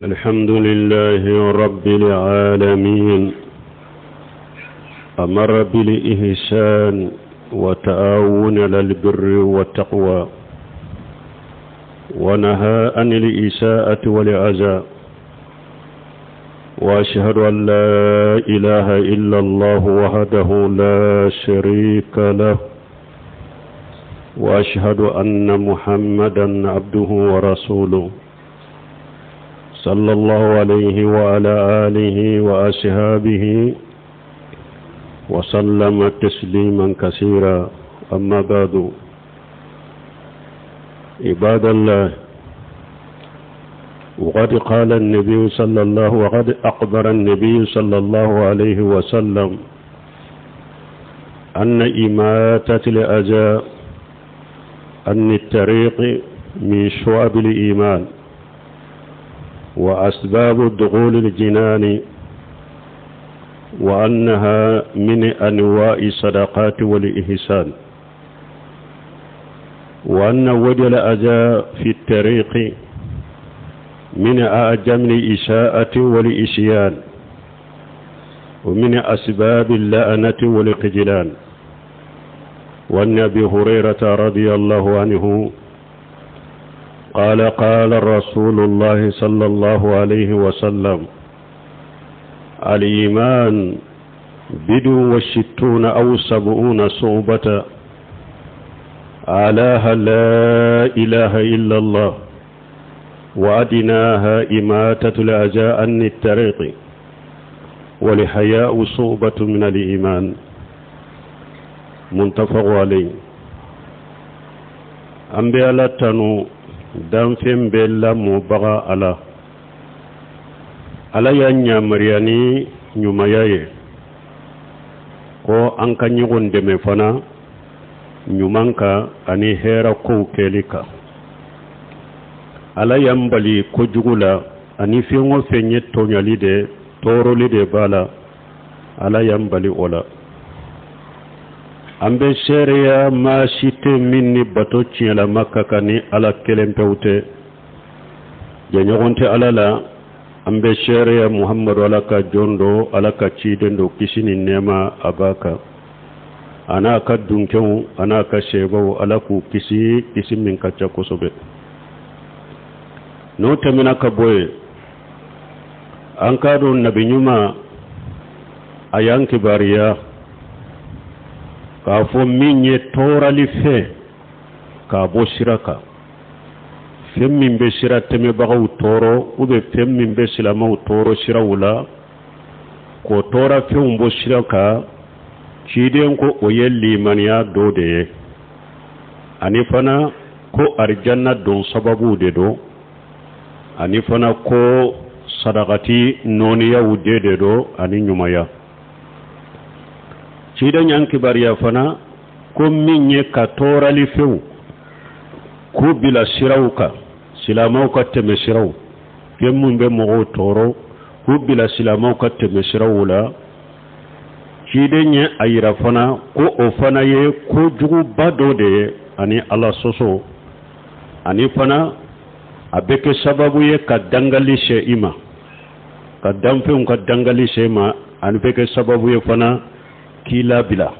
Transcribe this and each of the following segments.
الحمد لله رب العالمين أمر بالإحسان وتعاون على البر والتقوى ونهى عن الإساءة والأذى وأشهد أن لا إله إلا الله وحده لا شريك له وأشهد أن محمدا عبده ورسوله صلى الله عليه وعلى آله وأصحابه وسلم تسليما كثيرا أما بعد عباد الله وقد قال النبي صلى الله وقد أخبر النبي صلى الله عليه وسلم أن إماتة الأذى عن الطريق من شعب الإيمان وأسباب دخول الجنان وأنها من أنواع الصدقات والإحسان وأن وجه الأذى في الطريق من أعجم الإساءة والإسيان ومن أسباب اللعنة والخجلان وعن أبي هريرة رضي الله عنه قال قال رسول الله صلى الله عليه وسلم الإيمان بدو وستون أو سبعون صعبة أعلاها لا إله إلا الله وأدناها إماتة الأذى عن الطريق والحياء صعبة من الإيمان متفق عليه an bɛ ala tanu danfɛn bɛɛ lamɔbaga ala ala y'an yamaruya ni ɲumanya ye ko an ka ɲɔgɔn dɛmɛ fana ɲuman kan ani hɛra kow kɛli kan ala y'an bali kojugu la ani fɛn o fɛn ye tɔɲɔli de tɔɔrɔli de b'a la ala y'an bali o la an bɛ seereya maa si tɛ min ni bato tiɲɛlama ka kan ni ala kelen pewu tɛ jɛɲɔgɔn tɛ ala la an bɛ seereya muhamadu ala ka jɔn don ala ka ciden don kisi ni nɛɛma a b'a kan a n'a ka dunkew a n'a ka sebaw ala k'u kisi kisi min ka ca kosɛbɛ n'o tɛmɛna ka bɔ yen an k'a dɔn nabi ɲuman a y'an kibaruya k'a fɔ min ye tɔɔrɔli fɛn k'a bɔ sira kan fɛn min bɛ sira tɛmɛbagaw tɔɔrɔ ou bien fɛn min bɛ silamɛw tɔɔrɔ siraw la k'o tɔɔrɔ fɛnw bɔ sira kan ciden ko o ye limaniya dɔ de ye ani fana ko arijanna don sababuw de don ani fana ko sadakati nɔɔniyaw de de don ani ɲumanya ciden y'an kibaruya fana ko min ye ka tɔɔrɔli fɛnw k'u bila siraw kan silamɛw ka tɛmɛ siraw fɛn min bɛ mɔgɔw tɔɔrɔ k'u bila silamɛw ka tɛmɛ siraw la ciden ye a yira fana ko o fana ye kojuguba dɔ de ye ani ala sɔsɔ ani fana a bɛ kɛ sababu ye ka dangali se i ma ka danfɛnw ka dangali se i ma ani bɛ kɛ sababu ye fana k'i labila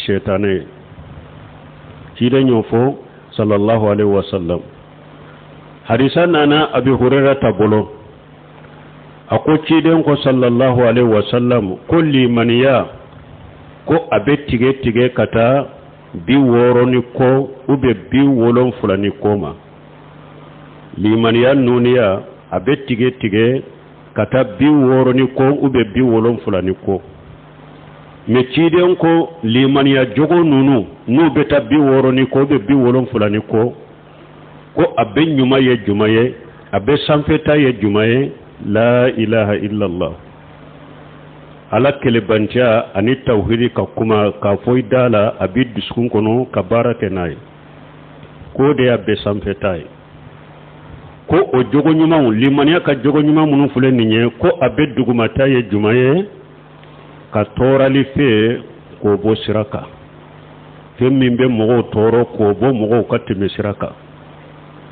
sɛtanɛ ye ciden y'o fɔ sallallahu alaihi wasallam hadisa nana abi hurairata bolo a ko ciden ko sallallahu alaihi wasallam ko limaniya ko a bɛ tigɛ tigɛ ka taa 60 ni kɔ ou bien 70 ni kɔ ma limaniya nɔɔniya a bɛ tigɛ tigɛ ka taa 60 ni kɔ ou bien 70 ni kɔ mais ciden ko limaniya jogo ninnu n'u bɛ taa 60 ni kɔ ou bien 70 ni kɔ ko a bɛɛ ɲuman ye jumɛn ye a bɛɛ sanfɛta ye jumɛn ye la ilaha illallah ala kelebantiya ani tawhidi ka kuma k'a fɔ i da la a b'i dusukun kɔnɔ ka baara kɛ n'a ye k'o de y'a bɛɛ sanfɛta ye ko o jogo ɲumanw limaniya ka jogo ɲuman minnu filɛ nin ye ko a bɛɛ dugumata ye jumɛn ye ka tɔɔrɔli fɛn k'o bɔ sira kan fɛn min bɛ mɔgɔw tɔɔrɔ k'o bɔ mɔgɔw ka tɛmɛ sira kan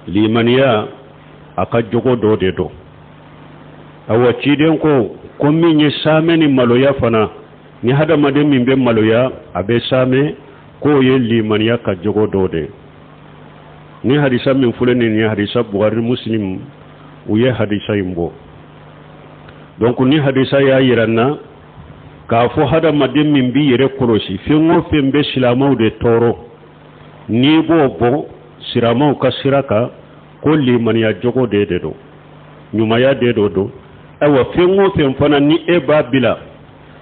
limaniya a ka jogo dɔ de don. Awa, ciden ko ko min ye saamɛ ni maloya fana, ni hadamaden min bɛ maloya, a bɛ saamɛ, k'o ye limaniya ka jogo dɔ de. Ni hadisa min filɛ nin ye, hadisa Bukhari, Muslim u ye hadisa in bɔ. Donc ni hadisa y'a yira n na k'a fɔ hadamaden min b'i yɛrɛ kɔlɔsi, fɛn o fɛn bɛ silamɛw de tɔɔrɔ, n'i b'o bɔ silamɛw ka sira kan, ko limaniya jogo de don, ɲumanya de dɔ don. Ayiwa, fɛn o fɛn fana ni e b'a bila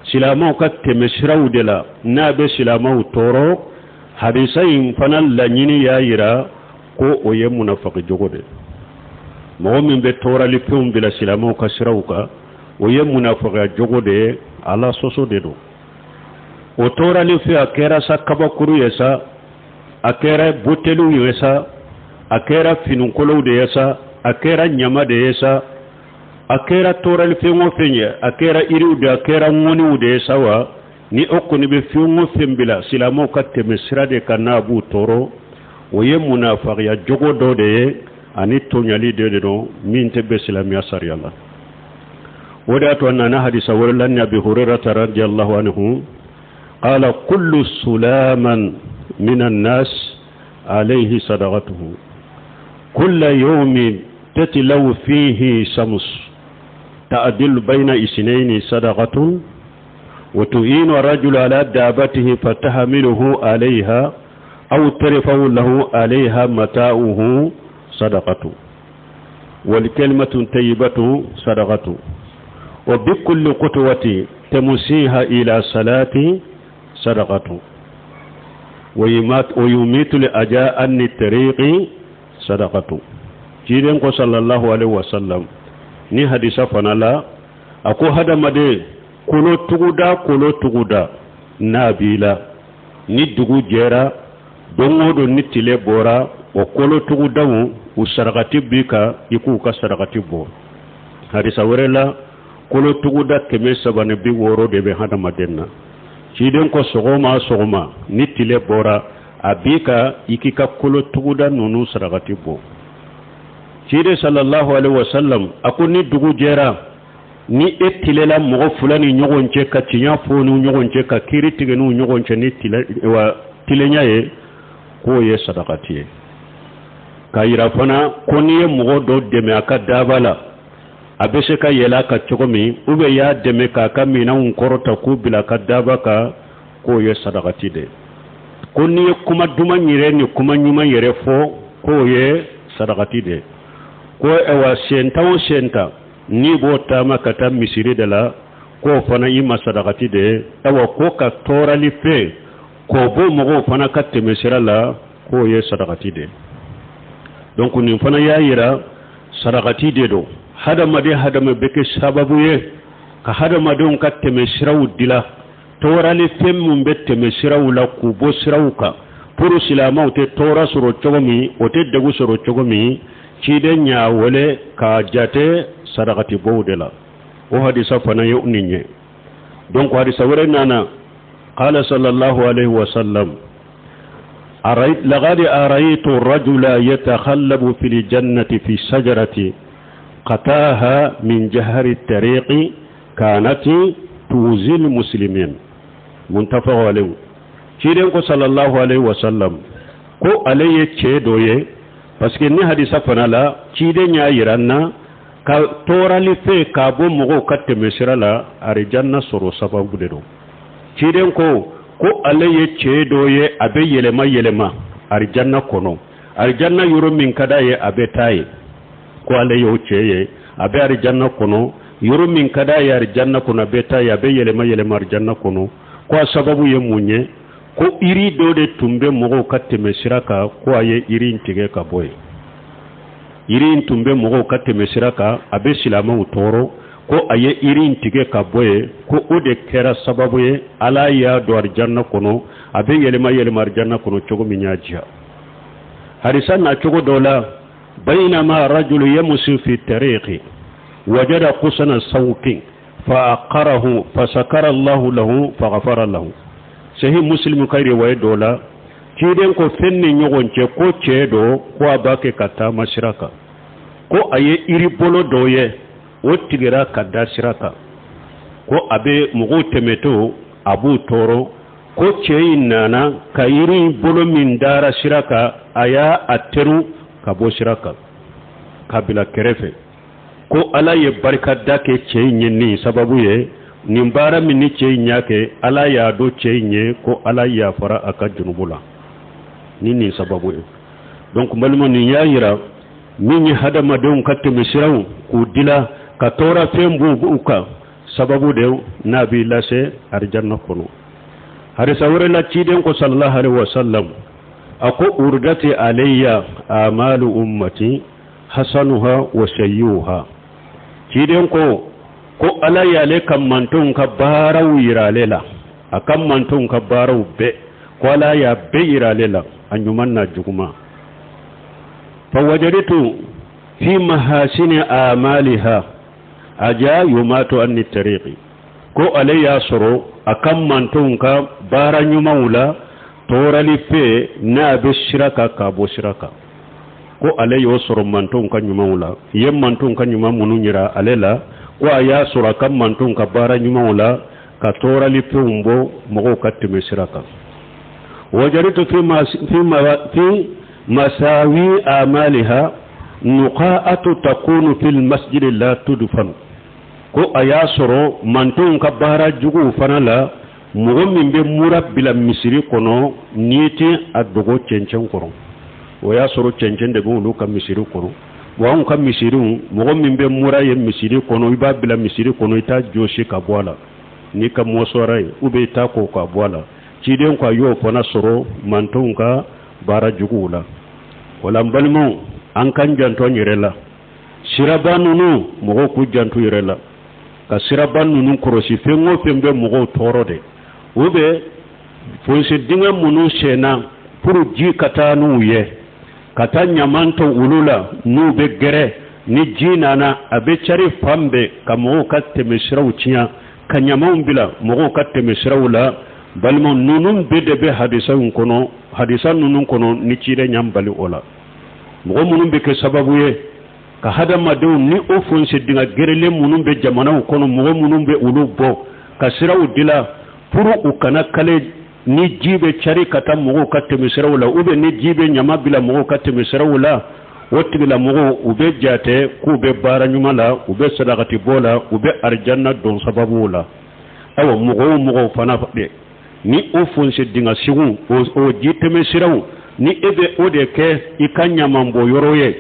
silamɛw ka tɛmɛ siraw de la, n'a bɛ silamɛw tɔɔrɔ, hadisa in fana laɲini y'a yira ko o ye munafaki jogo de. Mɔgɔ min bɛ tɔɔrɔli fɛnw bila silamɛw ka siraw kan, o ye munafakiya jogo de ye, Ala sɔsɔ de don. O tɔɔrɔli fɛn, a kɛra sa kabakuru ye sa, a kɛra buteliw ye sa, a kɛra finikolow de ye sa, a kɛra ɲama de ye sa, a kɛra tɔɔrɔli fɛn o fɛn ye, a kɛra iriw de, a kɛra ŋɔniw de ye sa wa, ni o kɔni bɛ fɛn o fɛn bila silamɛw ka tɛmɛ sira de kan, n'a b'u tɔɔrɔ, o ye munafakiya jogo dɔ de ye ani tɔɲali de don min tɛ bɛn silamɛya sariya la. O de y'a to a nana hadisa wɛrɛ la ni Abi Hurairata radiyallahu anhu qala kullu sulaman min annas alayhi sadaqatuhu kulla yawmin tatlaw fihi shams ta'dil bayna isnaini sadaqatun wa tu'inu ar-rajulu ala dabatihi fatahmiluhu alayha aw tarfa'u lahu alayha mata'uhu sadaqatu wal kalimatu tayyibatu sadaqatu wa bi kulli qutwati tamusiha ila salati sadaqatu wa yumitu li aja anni tariqi sadaqatu. Ciden ko sallallahu alaihi wasallam ni hadisa fana la, a ko hadamaden kolo tuguda, kolo tuguda n'a b'i la, ni dugu jɛra, don o don ni tile bɔra, o kolo tugudaw u sarakati b'i kan, i k'u ka sarakati bɔ. Hadisa wɛrɛ la, kolo tuguda 360 de bɛ hadamaden na. Ciden ko sɔgɔma sɔgɔma ni tile bɔra, a b'i ka i k'i ka kolo tuguda ninnu sarakati bɔ. Ciden sallallahu alaihi wasallam a ko ni dugu jɛra, ni e tilela mɔgɔ fila ni ɲɔgɔn cɛ ka tiɲɛ fɔ n'u ɲɔgɔn cɛ, ka kiiri tigɛ n'u ɲɔgɔn cɛ ni wa tilenya ye, k'o ye sadakati ye. K'a yira fana ko n'i ye mɔgɔ dɔ dɛmɛ a ka daba la, a bɛ se ka yɛlɛ a kan cogo min, ou bien y'a dɛmɛ k'a ka minɛnw kɔrɔta k'u bila a ka daba kan, k'o ye sadakati de. Ko n'i ye kuma duman yɛrɛ ni kuma ɲuman yɛrɛ fɔ, k'o ye sadakati de. Ko ayiwa, siɲɛ tan o siɲɛ 10 n'i b'o taama ka taa misiri de la, k'o fana i ma sadakati de ye. Ayiwa, ko ka tɔɔrɔli fɛn k'o bɔ mɔgɔw fana ka tɛmɛ sira la, k'o ye sadakati de. Donc nin fana y'a yira sarakati de don. Hadamaden hadama bɛ kɛ sababu ye ka hadamadenw ka tɛmɛ siraw dila, tɔɔrɔli fɛn min bɛ tɛmɛ siraw la k'u bɔ siraw kan pour silamɛw tɛ tɔɔrɔ sɔrɔ cogo min, o tɛ degun sɔrɔ cogo min, ciden y'a wele k'a jate sarakati bɔw de la. O hadisa fana ye nin ye. Donc hadisa wɛrɛ nana, qala sallallahu alaihi wa sallam: لقد أريت الرجل يتخلب في الجنة في شجرة قطعها من جهر الطريق كانت توزي المسلمين. متفق عليه. Ciden ko sallallahu alaihi wasallam ko ale ye cɛ dɔ ye, parce que ni hadisa fana la, ciden y'a yira n na ka tɔɔrɔli fɛn k'a bɔ mɔgɔw ka tɛmɛ sira la, arijanna sɔrɔ sababu de don. Ciden ko ko ale ye cɛ dɔ ye, a bɛ yɛlɛma yɛlɛma arijanna kɔnɔ, arijanna yɔrɔ min ka d'a ye, a bɛ taa ye. Ko ale y'o cɛ ye, a bɛ arijanna kɔnɔ, yɔrɔ min ka d'a ye arijanna kɔnɔ, a bɛ taa ye, a bɛ yɛlɛma yɛlɛma arijanna kɔnɔ. Ko a sababu ye mun ye? Ko iri dɔ de tun bɛ mɔgɔw ka tɛmɛ sira kan, ko a ye iri in tigɛ ka bɔ yen. Iri in tun bɛ mɔgɔw ka tɛmɛ sira kan, a bɛ silamɛw tɔɔrɔ, ko a ye iri in tigɛ ka bɔ yen, ko o de kɛra sababu ye Ala y'a don arijanna kɔnɔ, a bɛ yɛlɛma yɛlɛma arijanna kɔnɔ cogo min y'a diya. Hadisa na cogo dɔ la: bainama rajulu yamusu fi tariqi wajada qusana sawqin fa aqarahu fa sakara Allahu lahu fa ghafara lahu. Sahih Muslim ka riwaya dɔ la, ciden ko fɛn ni ɲɔgɔn cɛ, ko cɛ dɔ ko a b'a kɛ ka taama sira kan, ko a ye iri bolo dɔ ye. o tigɛra ka da sira kan, ko a bɛ mɔgɔw tɛmɛtɔ a b'u tɔɔrɔ. Ko cɛ in nana ka yiri in bolo min dara sira kan, a y'a a teru ka bɔ sira kan ka bila kɛrɛfɛ. Ko Ala ye barikada kɛ cɛ in ye nin sababu ye. Nin baara min ni cɛ in y'a kɛ, Ala y'a dɔn cɛ in ye ko Ala yafara a ka junubu la ni nin sababu ye. Donc balima, nin y'a yira min ye hadamadenw ka tɛmɛsiraw k'u dila ka tɔɔrɔfɛn b'u kan, sababu de n'a b'i lase arijanna kɔnɔ. Hadisa wɛrɛ la, ciden ko sallallahu alaihi wasallam, a ko: uridati alayya amalu ummati hasanuha wa sayyuha. Ciden ko ko Ala y'ale ka mantonw ka baaraw yira ale la, a ka mantonw ka baaraw bɛɛ, ko Ala y'a bɛɛ yira ale la, a ɲuman n'a juguman. Fawajaditu fi mahasini amaliha aja yumatu anni tariqi. Ko ale y'a sɔrɔ a ka mantonw ka baara ɲumanw la, tɔɔrɔli fɛ n'a bɛ sira kan k'a bɔ sira kan, ko ale y'o sɔrɔ mantonw ka ɲumanw la. I ye mantonw ka ɲuman minnu yira ale la, ko a y'a sɔrɔ a ka mantonw ka baara ɲumanw la ka tɔɔrɔli fɛnw bɔ mɔgɔw ka tɛmɛ sira kan. Wajaditu fi masawi amaliha nuqa'atu takunu fil masjidi la tudfanu. Ko a y'a sɔrɔ mantonw ka baara juguw fana la, mɔgɔ min bɛ mura bila misiri kɔnɔ n'i tɛ a dogo cɛncɛn kɔrɔ. O y'a sɔrɔ cɛncɛn de bɛ olu ka misiri kɔnɔ. Wa anw ka misiriw, mɔgɔ min bɛ mura ye misiri kɔnɔ, i b'a bila misiri kɔnɔ, i t'a jɔsi ka bɔ a la n'i ka mɔsɔra ye, ou bien i t'a ko ka bɔ a la. Ciden ko a y'o fana sɔrɔ mantonw ka baara juguw la. O la, n balimaw, an k'an janto an yɛrɛ la. Siraba ninnu, mɔgɔw k'u janto yɛrɛ la ka siraba ninnu kɔlɔsi. Fɛn o fɛn bɛ mɔgɔw tɔɔrɔ de, o bɛ fossé dingɛ minnu senna pour ji ka taa n'u ye ka taa ɲaman to olu la, n'u bɛ gɛrɛ ni ji nana, a bɛ cari fan bɛɛ ka mɔgɔw ka tɛmɛ siraw tiɲɛ, ka ɲamanw bila mɔgɔw ka tɛmɛ siraw la. Balimaw, ninnu bɛɛ de bɛ hadisa in kɔnɔ, hadisa ninnu kɔnɔ ni ciden y'an bali o la. Mɔgɔ minnu bɛ kɛ sababu ye ka hadamadenw ni o fossé dingɛ gɛrɛlen minnu bɛ jamanaw kɔnɔ, mɔgɔ minnu bɛ olu bɔ ka siraw dila pour u kana kale ni ji bɛ cari ka taa mɔgɔw ka tɛmɛ siraw la, ou bien ni ji bɛ ɲama bila mɔgɔw ka tɛmɛ siraw la, o tigilamɔgɔw, u bɛ jate k'u bɛ baara ɲuman la, u bɛ sadakati bɔ la, u bɛ arijanna don sababuw la. Ayiwa, mɔgɔw o mɔgɔw fana dɛ, ni o fossé dingɛ sugu o ji tɛmɛ siraw, ni e bɛ o de kɛ i ka ɲaman bɔ yɔrɔ ye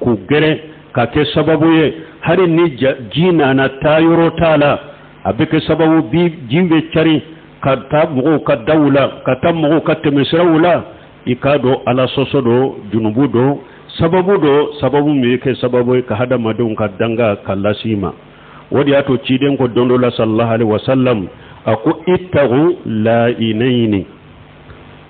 k'u gɛrɛ ka kɛ sababu ye, hali ni ji nana taa yɔrɔ t'a la, a bɛ kɛ sababu bi ji bɛ cari ka taa mɔgɔw ka daw la, ka taa mɔgɔw ka tɛmɛsiraw la, i k'a dɔn Ala sɔsɔ don, junubu don, sababu don, sababu min bɛ kɛ sababu ye ka hadamadenw ka danga ka lase i ma. O de y'a to ciden ko don dɔ la sallallahu alaihi wasallam, a ko: ittaqu la'inaini.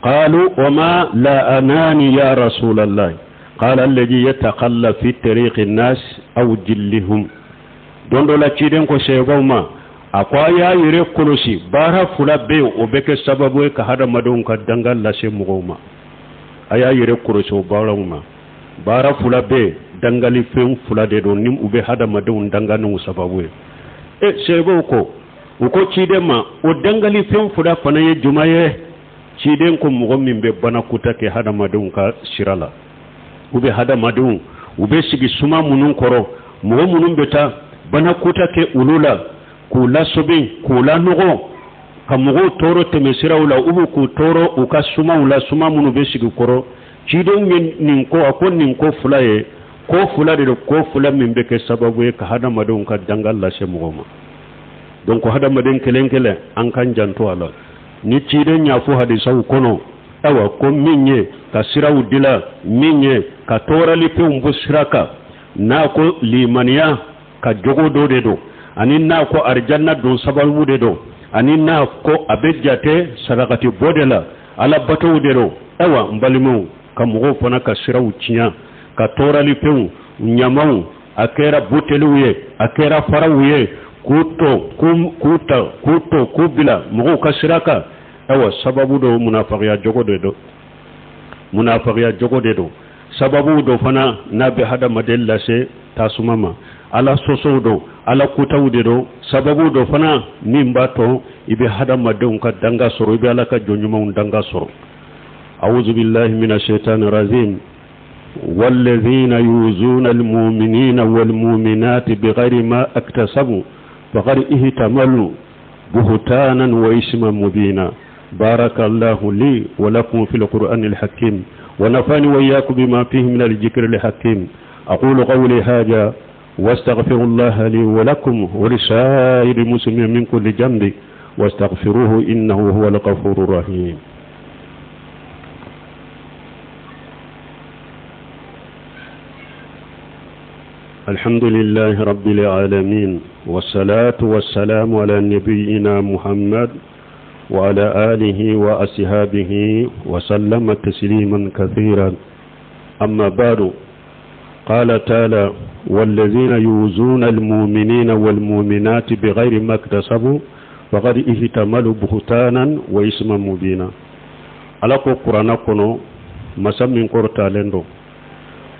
Qalu: wa ma la'anani ya rasulallah? Qala: alladhi yataqalla fi tariqi an-nas aw jillihum. Don dɔ la, ciden ko sɛbaw ma, a ko: a y'a yɛrɛ kɔlɔsi, baara fila bɛ yen, o bɛ kɛ sababu ye ka hadamadenw ka danga lase mɔgɔw ma. A y'a yɛrɛ kɔlɔsi o baaraw ma. Baara fila bɛ yen, dangalifɛn fila de don ni u bɛ hadamadenw danga n'u sababu ye. E sɛbɛw ko, u ko ciden ma: o dangalifɛn fila fana ye juma ye? Ciden ko: mɔgɔ min bɛ banakota kɛ hadamadenw ka sira la, u bɛ hadamadenw u bɛ sigi suma minnu kɔrɔ, mɔgɔ minnu bɛ taa banakota kɛ olu la k'u lasobin, k'u lanɔgɔ, ka mɔgɔw tɔɔrɔ tɛmɛ siraw la, u bɛ k'u tɔɔrɔ u ka sumaw la, suma minnu bɛ sigi kɔrɔ. Cidenw ye nin ko, a ko nin ko fila ye ko fila de don, ko fila min bɛ kɛ sababu ye ka hadamadenw ka danga lase mɔgɔw ma. Donc hadamaden kelen kelen, an k'an janto a la. Ni ciden y'a fɔ hadisaw kɔnɔ, ayiwa, ko min ye ka siraw dila, min ye ka tɔɔrɔlifɛnw bɔ sira kan, n'a ko limaniya ka jogo dɔ de don, ani n'a ko arijanna don sababu de don, ani n'a ko a bɛ jate sarakati bɔ de la, Ala batow de don. Ayiwa, n balimaw, ka mɔgɔw fana ka siraw tiɲɛ ka tɔɔrɔlifɛnw, ɲamaw, a kɛra buteliw ye, a kɛra faraw ye, k'u to k'u ta k'u to k'u bila mɔgɔw ka sira kan, ayiwa, sababu dɔ munafagiya jogo de don, munafagiya jogo de don, sababu dɔ fana n'a bɛ hadamaden lase tasuma ma. Ala sɔsɔw don, Ala kotaw de don, sababu dɔ fana min b'a to i bɛ hadamadenw ka danga sɔrɔ, i bɛ Ala ka jɔn ɲumanw danga sɔrɔ. Awuzu billahi mina shaitani rajim. Walladhina yuzuna almu'minina walmu'minati bighayri ma aktasabu faqad ihtamalu buhtanan wa isman mubina. Barakallahu li wa lakum fil Qur'anil hakim wa nafani wa iyyakum bima fihi min al-dhikril hakim. Aqulu qawli hadha واستغفر الله لي ولكم ولسائر المسلمين من كل ذنب واستغفروه إنه هو الغفور الرحيم. الحمد لله رب العالمين، والصلاة والسلام على نبينا محمد وعلى آله وأصحابه وسلم تسليما كثيرا. أما بعد، قال تعالى: والذين يؤذون المؤمنين والمؤمنات بغير ما اكتسبوا فقد احتملوا بهتانا وإثما مبينا. Ala ko Kuranɛ kɔnɔ, masa min kɔrɔtalen don,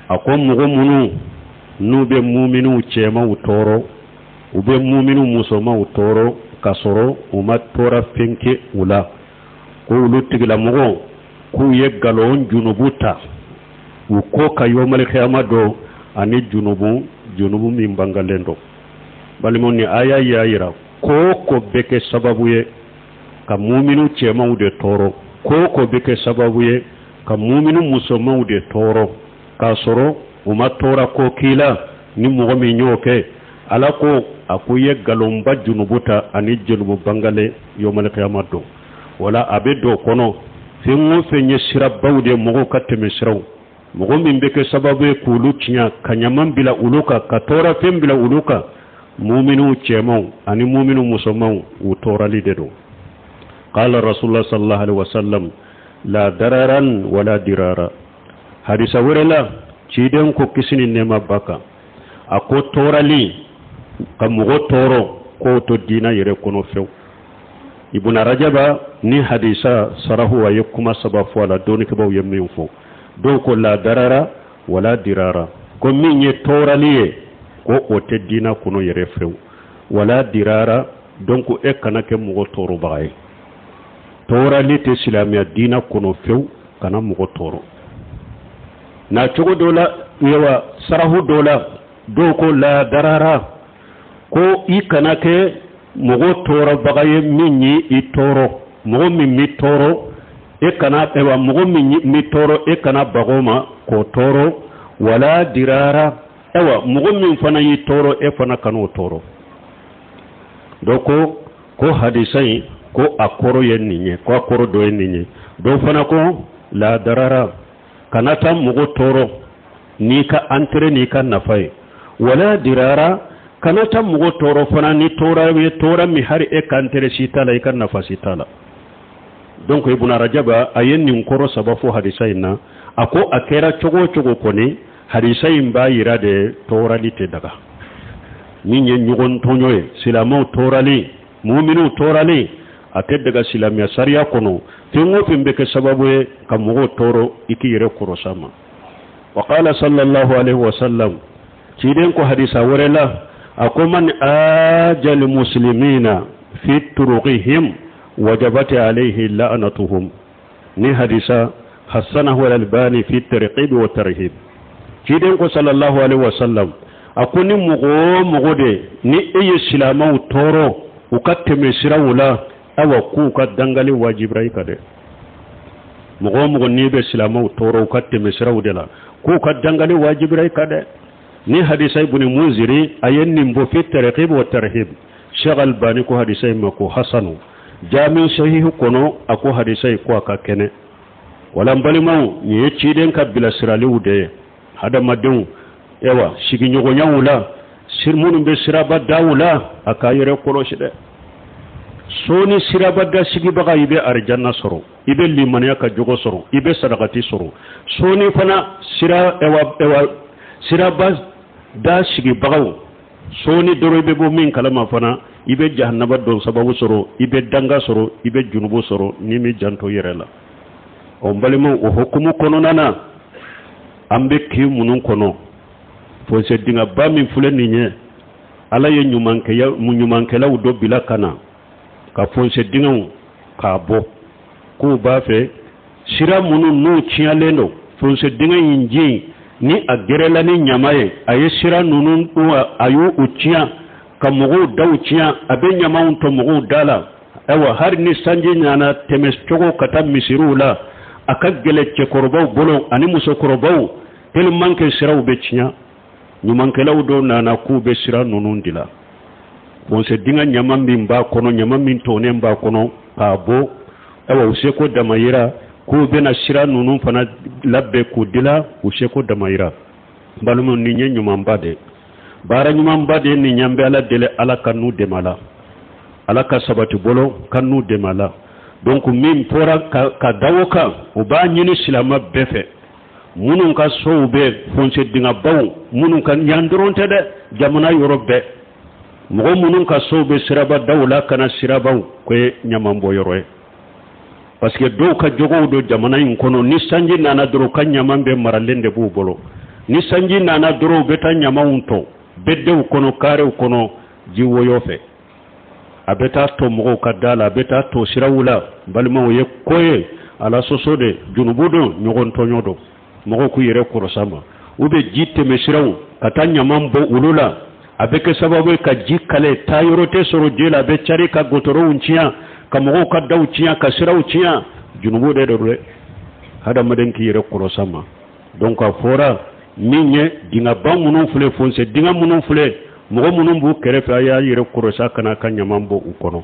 a ko mɔgɔ minnu n'u bɛ muminiw cɛmanw tɔɔrɔ, u bɛ muminiw musomanw tɔɔrɔ k'a sɔrɔ u ma tɔɔrɔ fɛn kɛ u la, ko olu tigilamɔgɔw k'u ye nkalon junubu ta u ko ka yɔmalikiyama don, ani junubu min bangalen don. Balimaw, ni aya y'a yira ko o ko bɛ kɛ sababu ye ka muminu cɛmanw de tɔɔrɔ, ko o ko bɛ kɛ sababu ye ka muminu musomanw de tɔɔrɔ k'a sɔrɔ u ma tɔɔrɔ ko k'i la, ni mɔgɔ min y'o kɛ, Ala ko a ko i ye nkalonba junubu ta ani junubu bangalen yɔmalikiyama don. Wala a bɛ don o kɔnɔ, fɛn o fɛn ye sirabaw de ye, mɔgɔw ka tɛmɛ siraw, mɔgɔ min bɛ kɛ sababu ye k'olu tiɲɛ, ka ɲaman bila olu kan, ka tɔɔrɔfɛn bila olu kan, muminiw cɛmanw ani muminiw musomanw, u tɔɔrɔli de don. Qala rasulullah sallallahu alaihi wasallam: la dararan wala dirara. Hadisa wɛrɛ la, ciden ko kisi ni nɛɛma ba kan, a ko tɔɔrɔli, ka mɔgɔ tɔɔrɔ, k'o to diina yɛrɛ kɔnɔ fewu. Ibuna Rajaba ni hadisa sarahu, a ye kuma saba fɔ a la, dɔnnikɛbaw ye min fɔ. Dɔw ko la darara wala dirara, ko min ye tɔɔrɔli ye, ko o tɛ diina kɔnɔ yɛrɛ fewu. Wala dirara, donc e kana kɛ mɔgɔ tɔɔrɔbaga ye. Tɔɔrɔli tɛ silamɛya diina kɔnɔ fewu, kana mɔgɔ tɔɔrɔ. Na cogo dɔ la, yawa sarahu dɔ la, dɔw ko la darara, ko i kana kɛ mɔgɔ tɔɔrɔbaga ye min ye i tɔɔrɔ. Mɔgɔ min b'i tɔɔrɔ, e kana, ayiwa, mɔgɔ min b'i tɔɔrɔ, e kana bago ma k'o tɔɔrɔ. Wala dirara, ayiwa, mɔgɔ min fana y'i tɔɔrɔ, e fana kan'o tɔɔrɔ. Dɔ ko hadisa in, ko a kɔrɔ ye nin ye, ko a kɔrɔ dɔ ye nin ye. Dɔw fana ko la darara, kana taa mɔgɔ tɔɔrɔ n'i ka intérêt n'i ka nafa ye. Wala dirara, kana taa mɔgɔ tɔɔrɔ fana ni tɔɔrɔ ye, tɔɔrɔ min hali e ka intérêt si t'a la, i ka nafa si t'a la. Donc Ibn Rajaba a ye nin kɔrɔ saba fɔ hadisa in na. A ko a kɛra cogo o cogo kɔni, hadisa in b'a yira de tɔɔrɔli tɛ daga. Min ye ɲɔgɔn tɔɲɔ ye, silamɛw tɔɔrɔli, muminiw tɔɔrɔli, a tɛ daga silamɛya sariya kɔnɔ. Fɛn o fɛn bɛ kɛ sababu ye ka mɔgɔw tɔɔrɔ, i k'i yɛrɛ kɔrɔsa ma. Wa qala sallallahu alaihi wa sallam, ciden ko hadisa wɛrɛ la, a ko man ajal muslimina fi turuqihim wajabat alayhi la'natuhum. Ni hadisa hasanahu al-Albani fi targhib wa tarhib. Ciden ko sallallahu alaihi wa sallam, a ko ni mɔgɔ o mɔgɔ de ni e ye silamɛw tɔɔrɔ u ka tɛmɛ siraw la, awa, k'u ka dangali wajibira i kan dɛ. Mɔgɔ o mɔgɔ n'i bɛ silamɛw tɔɔrɔ u ka tɛmɛ siraw de la, k'u ka dangali wajibira i kan dɛ. Ni hadisa Ibn Munziri a ye nin bɔ fi targhib wa tarhib. Sheikh Albani ko hadisa in ma ko hasanu. Jami Sahihu kɔnɔ, a ko hadisa in ko a ka kɛnɛ. Wala n balimaw, nin ye ciden ka bilasiraliw de ye hadamadenw, yawa, sigiɲɔgɔnyaw la, minnu bɛ siraba daw la, a k'a yɛrɛ kɔlɔsi dɛ. Soni siraba da sigibaga, i bɛ arijanna sɔrɔ, i bɛ limaniya ka jogo sɔrɔ, i bɛ sadakati sɔrɔ. Soni fana sira, ɛwa, siraba da sigibagaw, soni dɔrɔn i bɛ bɔ min kalama fana, i bɛ jahanaba dɔn sababu sɔrɔ, i bɛ danga sɔrɔ, i bɛ junubu sɔrɔ n'i m'i janto i yɛrɛ la. Ɔ n balimaw, o hukumu kɔnɔna na, an bɛ kin minnu kɔnɔ. Fossé dingɛba min filɛ nin ye, Ala ye ɲumankɛlaw dɔ bila ka na ka fossé dingɛw k'a bɔ, k'u b'a fɛ sira minnu n'u tiɲɛlen don, fossé dingɛ in ji ni a gɛrɛla ni ɲama ye, a ye sira ninnu, a y'u tiɲɛ, ka mɔgɔw daw tiɲɛ, a bɛ ɲamaw tɔ mɔgɔw da la. Ayiwa, hali ni sanji nana, tɛmɛ cogo ka taa misiriw la, a ka gɛlɛ cɛkɔrɔbaw bolo ani musokɔrɔbaw, tellement que siraw bɛ tiɲɛ. Ɲumankɛlaw dɔw nana k'u bɛ sira ninnu dila, fossé dingɛ ɲama min b'a kɔnɔ, ɲama min tɔnnen b'a kɔnɔ, k'a bɔ. Ayiwa, u seko damayira k'u bɛna sira ninnu fana labɛn k'u dila, u seko damayira. Balimaw, nin ye ɲumanba de, baara ɲumanba de nin ye. An bɛ Ala deli, Ala ka n'u dɛmɛ la, Ala ka sabati bolo ka n'u dɛmɛ la. Donc min fɔra ka da o kan, u b'a ɲini silama bɛɛ fɛ minnu ka sow bɛ fossé dingɛbaw minnu ka yan dɔrɔn tɛ dɛ, jamana yɔrɔ bɛɛ, mɔgɔ minnu ka sow bɛ siraba daw la, kana sirabaw ko ye ɲaman bɔ yɔrɔ ye, parce que dɔw ka jogow don jamana in kɔnɔ. Ni sanji nana dɔrɔn, u ka ɲaman bɛɛ maralen de b'u bolo. Ni sanji nana dɔrɔn, u bɛ taa ɲamanw tɔ bɛdenw kɔnɔ, karew kɔnɔ, ji woyɔ fɛ, a bɛ taa tɔ mɔgɔw ka da la, a bɛ taa tɔ siraw la. Balimaw, ye ko ye Ala sɔsɔ de, junubu don, ɲɔgɔn tɔɲɔ don. Mɔgɔw k'u yɛrɛ kɔrɔsa ma. U bɛ ji tɛmɛ siraw ka taa ɲaman bɔ olu la, a bɛ kɛ sababu ye ka ji kale, taa yɔrɔ tɛ sɔrɔ ji la, a bɛ cari ka gotɔrɔw tiɲɛ, ka mɔgɔw ka daw tiɲɛ, ka siraw tiɲɛ. Junubu de don dɛ. Hadamaden k'i yɛrɛ kɔrɔsa ma. Donc a fɔra min ye, dingɛba minnu filɛ, fossé dingɛ minnu filɛ, mɔgɔ minnu b'u kɛrɛfɛ, a y'a yɛrɛ kɔrɔsa kana ka ɲaman bɔ u kɔnɔ.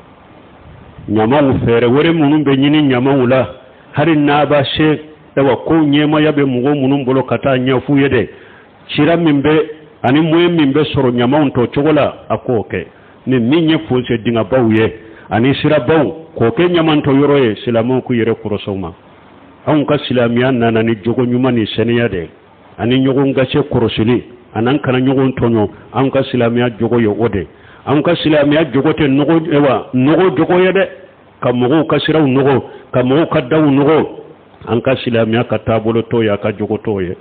Ɲamaw, fɛɛrɛ wɛrɛ minnu bɛ ɲini ɲamaw la, hali n'a b'a se, ayiwa, ko ɲɛmaya bɛ mɔgɔ minnu bolo, ka taa ɲɛf'u ye dɛ, sira min bɛ ani moyen min bɛ sɔrɔ ɲamaw tɔ cogo la, a k'o kɛ. Ni min ye fossé dingɛbaw ye ani sirabaw k'o kɛ ɲamantɔ yɔrɔ ye, silamɛw k'u yɛrɛ kɔrɔsɔw ma. Anw ka silamɛya nana ni jogo ɲuman ni sɛnɛya de ani ɲɔgɔn gase kɔrɔsili an'an kana ɲɔgɔn tɔɲɔ. Anw ka silamɛya jogo ye o de. Anw ka silamɛya jogo tɛ nɔgɔ, wa nɔgɔ jogo ye dɛ, ka mɔgɔw ka siraw nɔgɔ, ka mɔgɔw ka daw nɔgɔ. An ka silamɛya ka taabolo t'o ye, a ka jogo t'o ye.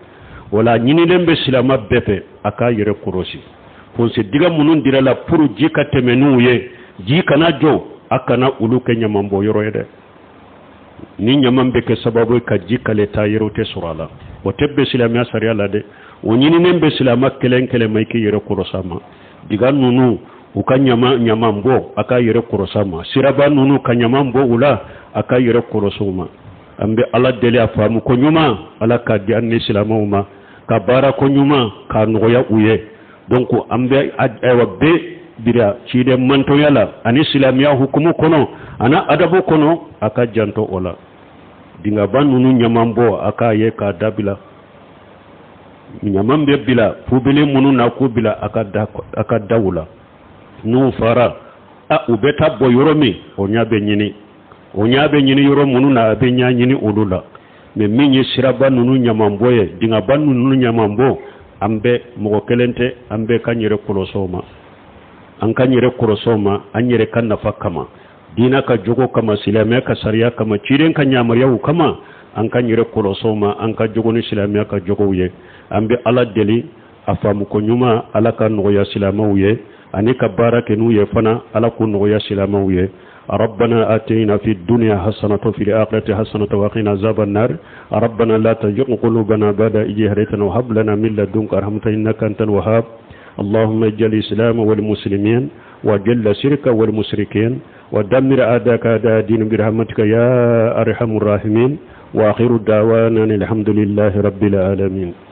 Wala ɲinilen bɛ silama bɛɛ fɛ, a k'a yɛrɛ kɔrɔsi. Fossé dingɛ minnu dira la pour ji ka tɛmɛ n'u ye, ji kana jɔ, a kana olu kɛ ɲamanbɔ yɔrɔ ye dɛ. Ni ɲaman bɛ kɛ sababu ye ka ji kale, taa yɔrɔ tɛ sɔrɔ a la, o tɛ bɛn silamɛya sariya la dɛ. O ɲininen bɛ silama kelen kelen ma, i k'i yɛrɛ kɔrɔsa ma. Diga ninnu, u ka ɲama ɲaman bɔ, a k'a yɛrɛ kɔrɔsa ma. Siraba ninnu, ka ɲaman bɔ u la, a k'a yɛrɛ kɔrɔsɔ ma. An bɛ Ala deli, a faamu ko ɲuman, Ala k'a di an ni silamɛw ma, ka baara ko ɲuman k'a nɔgɔya u ye. Donc an bɛ, ayiwa, bɛɛ bira ciden mantɔnya la ani silamɛya hukumu kɔnɔ ani adabu kɔnɔ, a ka janto o la. Dingaba ninnu ɲaman bɔ, a k'a ye k'a dabila. Ɲaman bɛ bila poubelle minnu na, k'u bila a ka daw la. N'u fara a, u bɛ taa bɔ yɔrɔ min, o ɲɛ bɛ ɲini, o ɲɛ bɛ ɲini yɔrɔ minnu na, a bɛ ɲɛ ɲini olu la. Mais min ye siraba ninnu ɲaman bɔ ye, dingaba ninnu ɲaman bɔ, an bɛ mɔgɔ kelen tɛ, an bɛɛ ka yɛrɛ kɔlɔsɔw ma, an ka yɛrɛ kɔlɔsɔw ma, an yɛrɛ ka nafa kama, diinɛ ka jogo kama, silamɛya ka sariya kama, ciden ka yamaruyaw kama, an ka yɛrɛ kɔlɔsɔw ma, an ka jogo ni silamɛya ka jogow ye. An bɛ Ala deli, a faamu ko ɲuman, Ala ka nɔgɔya silamɛw ye, ani ka baara kɛ n'u ye fana, Ala k'u nɔgɔya silamɛw ye. ربنا آتنا في الدنيا حسنة وفي الآخرة حسنة وقنا عذاب النار. ربنا لا تزغ قلوبنا بعد إذ هديتنا وهب لنا من لدنك رحمة إنك أنت الوهاب. اللهم اجعل الإسلام والمسلمين، وأذل الشرك والمشركين، ودمر أعداءك أعداء الدين برحمتك يا أرحم الراحمين. وآخر دعوانا الحمد لله رب العالمين.